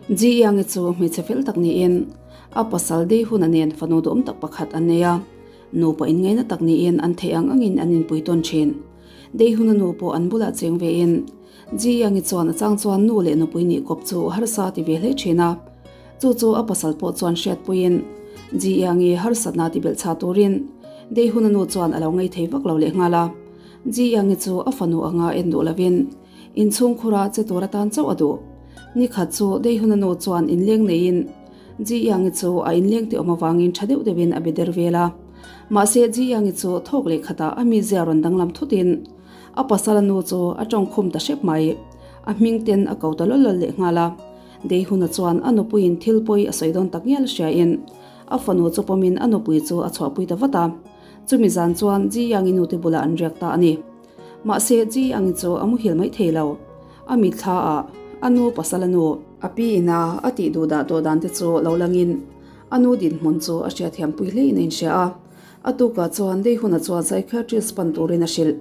Ji Yang-i chu hmeichhe fel tak niin a pasal Dei Hun-a nen fanu duhawm tak pakhat an nei a, nupa inngaihna tak niin an theih ang angin an inpui tawn thin. Dei Hun-a nu pawh an bulah cheng vein Ji Yang-i chuan a chang chuan nu leh nupui nih kawp chu harsa ti ve hle thin a, chu chu a pasal pawh chuan hriatpuiin Ji Yang-i harsatna ti belh chha turin Dei Hun-a nu chuan a lo ngei thei vak lo lehnghal a. Ji Yang-i chu a fanu anga en duh lovin Inchhung khura che tur atan chauh a duh. Ni khat chu Deihuna nu chuan inleng neiin Ji Yangi chu a inleng tih awm avangin tha deuh deuhin a be der vel a. Mahse Ji Yangi chu thawk leh khatah a mizia rawn danglam thutin a pasala nu chu a tawngkhum ta hrep mai. A hming ten a ko ta lawl lawl leh nghal a. Deihuna chuan a nupuiin thil pawi a sawi dawn tak ngial hriain a fanu chu pawmin a nupui chu a chhuahpui ta vat a. Chumi zan chuan Ji Yangi nute bulah an riak ta a ni. Mahse, Ji Angi chu a muhil mai thei lo. A mitthla a, a nu pasal a nu. A pi ina a tih duh dah tawh dan te chu lo langin a nu dinhmun chu a hriatthiam pui hlein a inhria a. A tukah chuan Deihuna chuan psychiatrist pan turin a hrilh.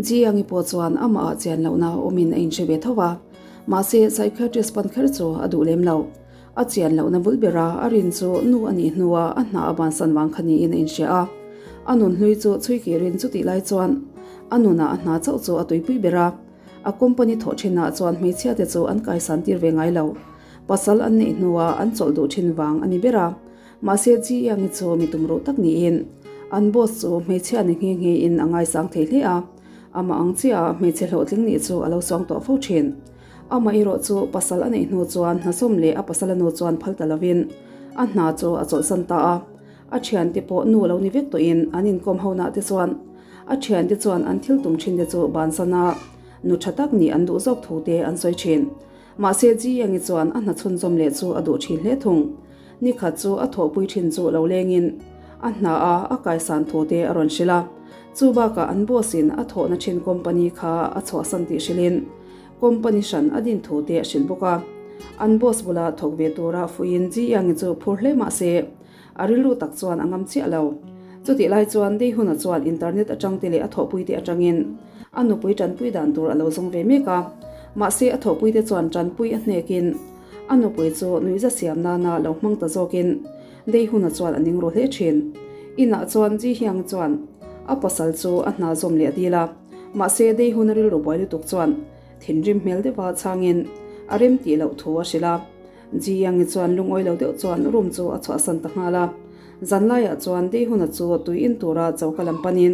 Ji Angi pawh chuan amah ah chian lohna awmin a inhre ve tho a. Mahse, psychiatrist pan kher chu a duh lem lo. A chian lohna bul bera a rin chu nu a nih hnua a hna a bansan vang kha niin a inhria a. A nun hlui chu chhui kirin chutih lai chuan a nunah a hna chauh chu a tuipui ber a. A company thawh thinah chuan hmeichhia te chu an kaisan tir ve ngai lo. Pasal an neih hnua an chawlh duh thin vang a ni ber a. Mahse Ji-Yangi chu mi tumruh tak niin an boss chu hmeichhia ni nghe nghe in a ngaisang thei hle a. Amah ang chiah a hmeichhe hlawhtling nih chu a lo suang tawh fo thin. Amah erawh chu pasal a neih hnu chuan hnasawm leh a pasala nu chuan phal ta lovin a hna chu a chawlhsan ta a. A thiante pawh nu lo ni vek tawhin an inkawm ho nah te chuan a thiante chuan an thil tum thin te chu bansan a nu tha tak nih an duh zawk thu te an sawi thin. Mahse Ji-Yangi chuan a hna chhunzawm leh chu a duh thin hle thung. Nikhat chu a thawhpui thin chu lo lengin a hna a a kaisan thu te a rawn hrilh a. Chu bakah an boss in a thawhna thin company kha a chhuahsan tih hrilhin Company hran a din thu te a hrilh bawk a. An boss bula thawk ve tura fuiin Ji Yangi chu phur hle mah se, a rilru tak chuan a ngam chiah lo. Chutih lai chuan Dei Huna chuan internet atang te leh a thawhpui te atangin a nupui tanpui dan tur a lo zawng ve mek a. Mahse a thawhpui te chuan tanpui a hnekin a nupui chu nuihza siam nana lo hmang ta zawkin Dei Huna chuan a ning ru hle thin. Inah chuan Ji Hyang chuan a pasal chu a hna zawm leh a dil a. Mahse, Dei hun a rilru buai lutuk chuan thinrim hmel deuha chhangin a rem tih loh thu a hrilh a. Ji Yangi chuan lungawi lo deuh chuan room chu a chhuahsan ta nghal a. Zanlaiah chuan Dei huna chu tui in tura choka lam panin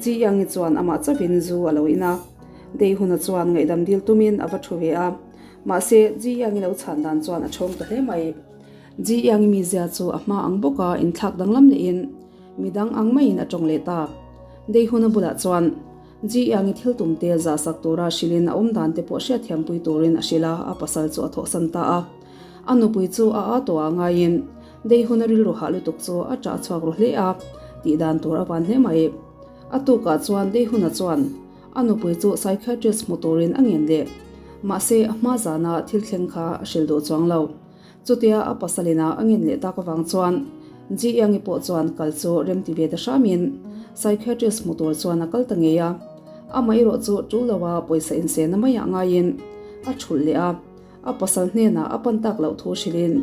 Ji Yangi chuan amah chauhin zu a lo in a. Dei huna chuan ngaihdam dil tumin a va thu ve a. Mahse, Ji Yangi lo chhan dan chuan a chhawng ta hle mai. Ji Yangi mizia chu a hma ang bawka inthlak danglam lehin Midang ang maiin a tawng leh ta. Deihuna bulah chuan Ji Yangi thil tum te zah sak tura hrilhin a awm dan te pawh hriatthiampui turin a hrilh a, a pasal chu a thawhsan ta a. A nupui chu a aa tawh ah ngaiin Deihuna rilru hah lutuk chu a ṭah chhuak ru hle a, tih dan tur a van hle mai. A tukah chuan Deihuna chuan a nupui chu psychiatrist hmu turin a ngen leh. Mahse a hma zana thil thleng kha a hrilh duh chuang lo. Chutia a pasalina a ngen leh tak avang chuan Ji Yangi pawh chuan kal chu rem ti ve ta hramin psychiatrist hmu tur chuan a kal ta ngei a. Amah erawh chu tul loa pawisa insehna maiah ngaiin a thulh leh a, a pasal hnenah a pan tak loh thu hrilhin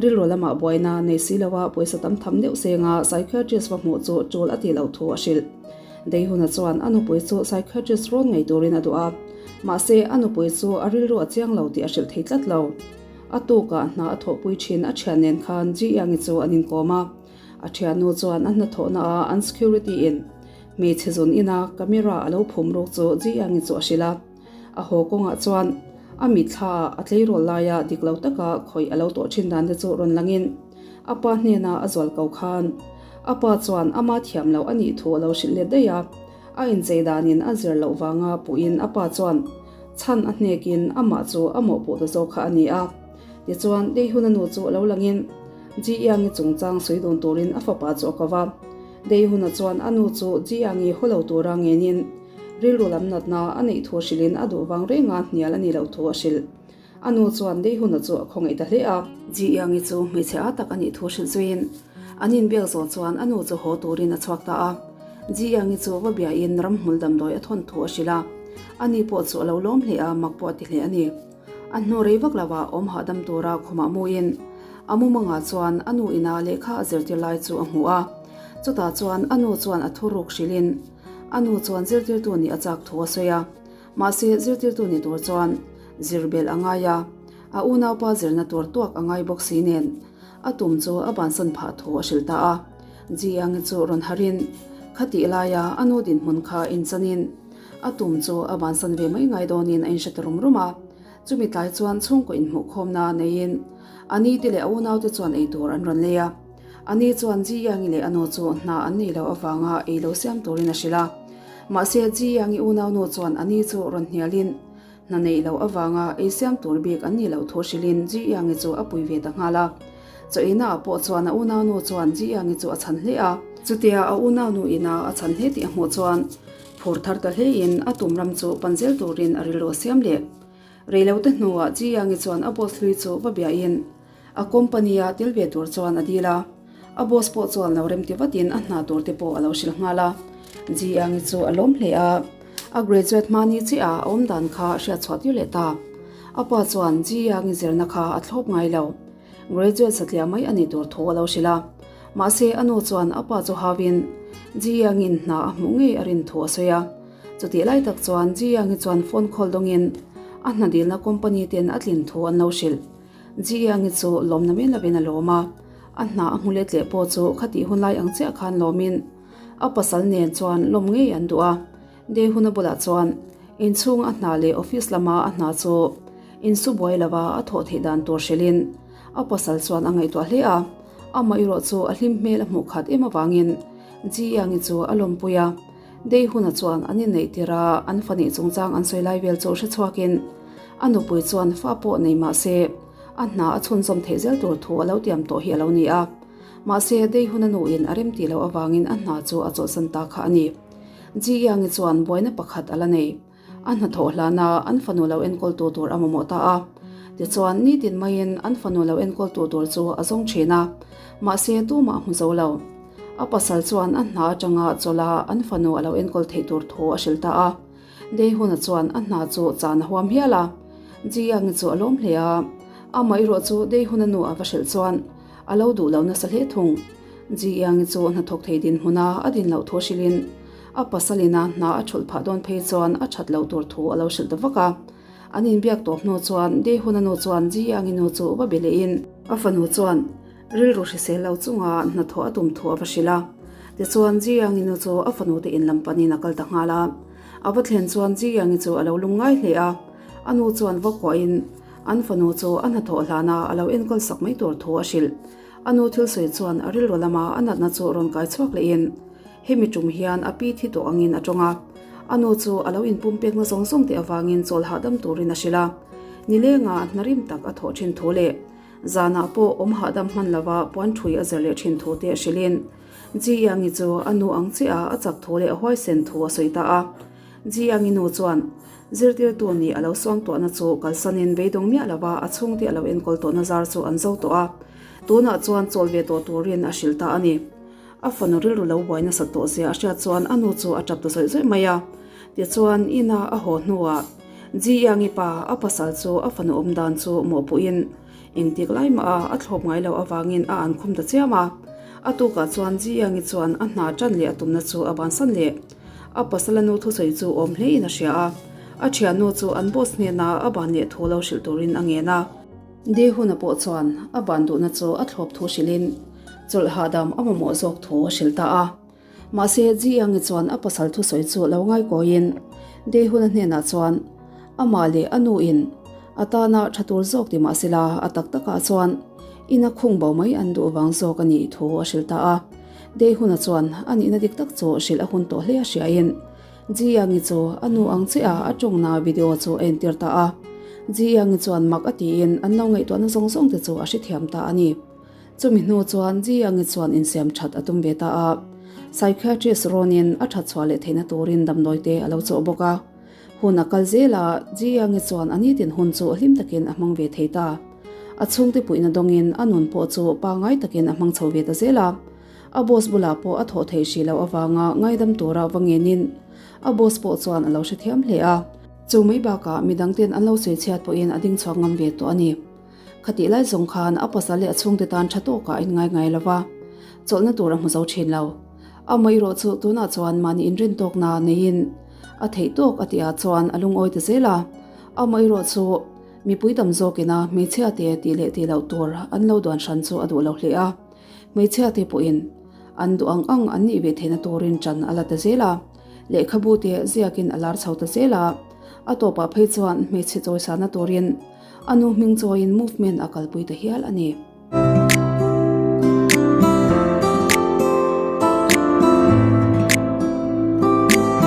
rilru lamah buaina nei si loa pawisa tam tham deuh senga psychiatrist va hmuh chu tul a tih loh thu a hrilh. Deihuna chuan a nupui chu psychiatrist rawn ngei turin a duh a, mahse a nupui chu a rilru a chiang lo tih a hrilh thei tlat lo. A tukah hna a thawhpui thin a thian nen khan Ji Yangi chu an inkawm a. A thiannu chuan a hnathawhna ah an security in hmeichhe zun ina camera a lo phum ruk chu Ji Yangi chu a hrilh a. A haw kawngah chuan a mitthla ah a tleirawl laia dik lo taka khawih a lo tawh thin dan te chu rawn langin a pa hnena a zual ko khan a pa chuan ama thiam loh a nih thu a lo hrilh let daih a. A inchei danin a zir loh vanga puhin a pa chuan Chhan a hnekin amah chu a mawhpuh ta zawk kha a ni a. Tichuan, Deihuna nu chu lo langin Ji-Yangi chungchang sawi dun turin a fapa chu a ko va. Deihuna chuan a nu chu Ji-Yangi haw lo tura ngenin rilru lam natna a neih thu hrilhin a duh vang renga hnial a nih loh thu a hrilh. A nu chuan Deihuna chu a khawngaih ta hle a. Ji-Yangi chu hmeichhe a tak a nih thu hrilh zuiin an inbiak zawh chuan a nu chu haw turin a chhuak ta a. Ji-Yangi chu va biain ramhmul damdawi a thawn thu a hrilh a. Ani pawh chu a lo lawm hle a, mak pawh a ti hle a ni. A hnu rei vak lovah awm hahdam tura khumah muin a mumangah chuan a nu ina lehkha a zirtir lai chu a hmu a. Chutah chuan a nu chuan a thuruk hrilhin a nu chuan zirtirtu nih a chak thu a sawi a. Mahse zirtirtu ni tur chuan zir belh a ngai a, a unaupa zirna tur tuak a ngai bawk si nen a tum chu a bansan phah thu a hrilh ta a. Ji-Yangi chu rawn harin khatih laia a nu dinhmun kha inchanin a tum chu a bansan ve mai ngai dawnin a inhre ta rum rum a. Chumi tlai chuan chhungkaw inhmuhkhawmna neiin a nite leh a unaute chuan ei tur an rawn lei a. A ni chuan Ji-Yangi leh a nu chu hna an neih loh avanga ei lo siam turin a hrilh a. Mahse Ji-Yangi unaunu chuan a ni chu rawn hnialin hna neih loh avanga ei siam tur bik an nih loh thu hrilhin Ji-Yangi chu a pui ve ta nghal a. Chaw einaah pawh chuan a unaunu chuan Ji-Yangi chu a chhan hle a. Chutia a unaunu ina a chhan hle tih a hmuh chuan phur thar ta hlein a tum ram chu pan zel turin a rilru a siam leh. Reilote hnuah Ji-Yangi chuan a boss hlui chu va biahin A company a tel ve tur chuan a dil a, a boss pawh chuan lo remti vatin a hna tur te pawh a lo hrilh nghal a. Ji-Yangi chu a lawm hle a, a graduate hmani chiah a awm dan kha hriat chhuah tir leh ta. A pa chuan Ji-Yangi zirna kha a thlawp ngai lo, graduate satliah mai a ni tur thu a lo hrilh a. Mahse a nu chuan a pa chu hauin Ji-Yangi'n hna a hmuh ngei a rin thu a sawi a. Chutih lai tak chuan Ji-Yangi chuan phone call dawngin a hna dilna company ten a tlin thu an lo hrilh. Ji-Yangi chu lawmna men lovin a lawm a, a hna a hmu let leh pawh chu khatih hun lai ang chiah khan lawmin a pasal nen chuan lawm ngei an duh a. Dehuna bulah chuan inchhunga a hna leh office lama a hna chu insu buai lova a thawh theih dan tur hrilhin a pasal chuan a ngaihtuah hle a, amah erawh chu a hlim hmel a hmuh khat em avangin Ji-Yangi chu a lawmpui a. Dehuna chuan an inneih tir a, an fani chungchang an sawi lai vel chu hre chhuakin A nupui chuan fa pawh nei mah se, a hna a chhunzawm theih zel tur thu a lo tiam tawh hi a lo ni a. Mahse, Deihuna nuin a remtih loh avangin a hna chu a chawlhsan ta kha a ni. Ji Yangi chuan buaina pakhat a la nei. A hnathawh hlana an fanu lo enkawltu tur a mamawh ta a. Tichuan, nitin maiin an fanu lo enkawltu tur chu a zawng thin a. Mahse, tumah a hmu zo lo. A pasal chuan a hna atanga chawlha an fanu a lo enkawl theih tur thu a hrilh ta a. Dehuna chuan a hna chu chan a huam hial a, Jiangi chu a lawm hle a, amah erawh chu Dehuna nu a va hrilh chuan a lo duh lo nasa hle thung. Jiangi chu hnathawk thei dinhmuna a din loh thu hrilhin a pasalina hna a thulh phah dawn phei chuan a that loh tur thu a lo hrilh ta vak a. An inbiak tawp hnu chuan Dehuna nu chuan Jiangi nu chu va be lehin a fanu chuan rilru hrisel lo chunga hnathawh a tum thu a va hrilh a. Tichuan Jiangi nu chu a fanu te in lam panin a kal ta nghal a. A va thlen chuan Jiangi chu a lo lung ngai hle a, a nu chuan va kuahin an fanu chu a hnathawh hlana a lo enkawl sak mai tur thu a hrilh. A nu thil sawi chuan a rilru lama a natna chu rawn kai chhuak lehin hemi tum hian a pi thi tawh angin a tawng a. A nu chu a lo inpum pekna zawng zawng te avangin chawl hahdam turin a hrilh a. Nilenga hnarim tak a thawh thin thu leh zanah pawh awm hahdam hman lova puan thui a zir leh thin thu te a hrilhin Ji-Yangi chu a nu ang chiah a a chak thu leh a huaisen thu a sawi ta a. Ji-Yangi nu chuan zirtirtu nih a lo suang tuahna chu kalsanin beidawng miah lova a chhungte a lo enkawl tawhna zar chu an zo tawh a, tunah chuan chawl ve tawh turin a hrilh ta a ni. A fanu rilru lo buai nasat tawh zia a hriat chuan a nu chu a tap ta zawih zawih mai a. Tichuan, ina a haw hnuah Ji-Yangi pa a pasal chu a fanu awm dan chu mawhpuhin Engtik lai mah a a thlawp ngai loh avangin a an khum ta chiam a. A tukah chuan Ji-Yangi chuan a hna tan leh a tumna chu a bansan leh. A pasala nu thusawi chu awm hlein a hria a. A thiannu chu an boss hnena a ban leh thu lo hrilh turin a ngen a. Dehuna pawh chuan a ban duhna chu a thlawp thu hrilhin chawlh hahdam a mamawh zawk thu a hrilh ta a. Mahse, Ji-Yangi chuan a pasal thusawi chu lo ngaikawiin Dehuna hnenah chuan amah leh a nuin a tana tha tur zawk ti mah sela a tak takah chuan ina khung bo mai an duh vang zawk a nih thu a hrilh ta a. Dehuna chuan a nihna dik tak chu hrilh a hun tawh hle a hriain Ji-Yangi chu a nu ang chiah a tawngna video chu a entir ta a. Ji-Yangi chuan mak a tiin an lo ngaihtuahna zawng zawng te chu a hrethiam ta a ni. Chumi hnu chuan Ji-Yangi chuan insiam that a tum ve ta a, psychiatrist rawnin a that chhuah leh theihna turin damdawi te a lo chawh bawk a. Hun a kal zel a, Ji-Yangi chuan a nitin hun chu hlim takin a hmang ve thei ta. A chhungte puihna dawngin a nun pawh chu pangngai takin a hmang chho ve ta zel a. A boss bulah pawh a thawh theih hrih loh avanga ngaidam tura va ngenin a boss pawh chuan a lo hrethiam hle a. Chu mai bakah midangten an lo sawi chhiat pawhin a ding chhuak ngam ve tawh a ni. Khatih lai zawng khan a pasal leh a chhungte tan tha tawkah a inngai ngai lo va, chawlhna tur a hmu zo thin lo. Amaherawh chu tunah chuan mahni inrin tawkna neiin a theih tawk a tihah chuan a lungawi ta zel a. Amaherawh chu mipui tam zawkina hmeichhia te tih leh tih loh tur an lo duan hran chu a duh lo hle a. Hmeichhia te pawhin an duh ang ang an nih ve theihna turin ṭan a la ta zel a. Lehkhabu te ziakin a lar chho ta zel a. A tawpah phei chuan hmeichhe chawisana turin a nu hming chawiin movement a kalpui ta hial a ni.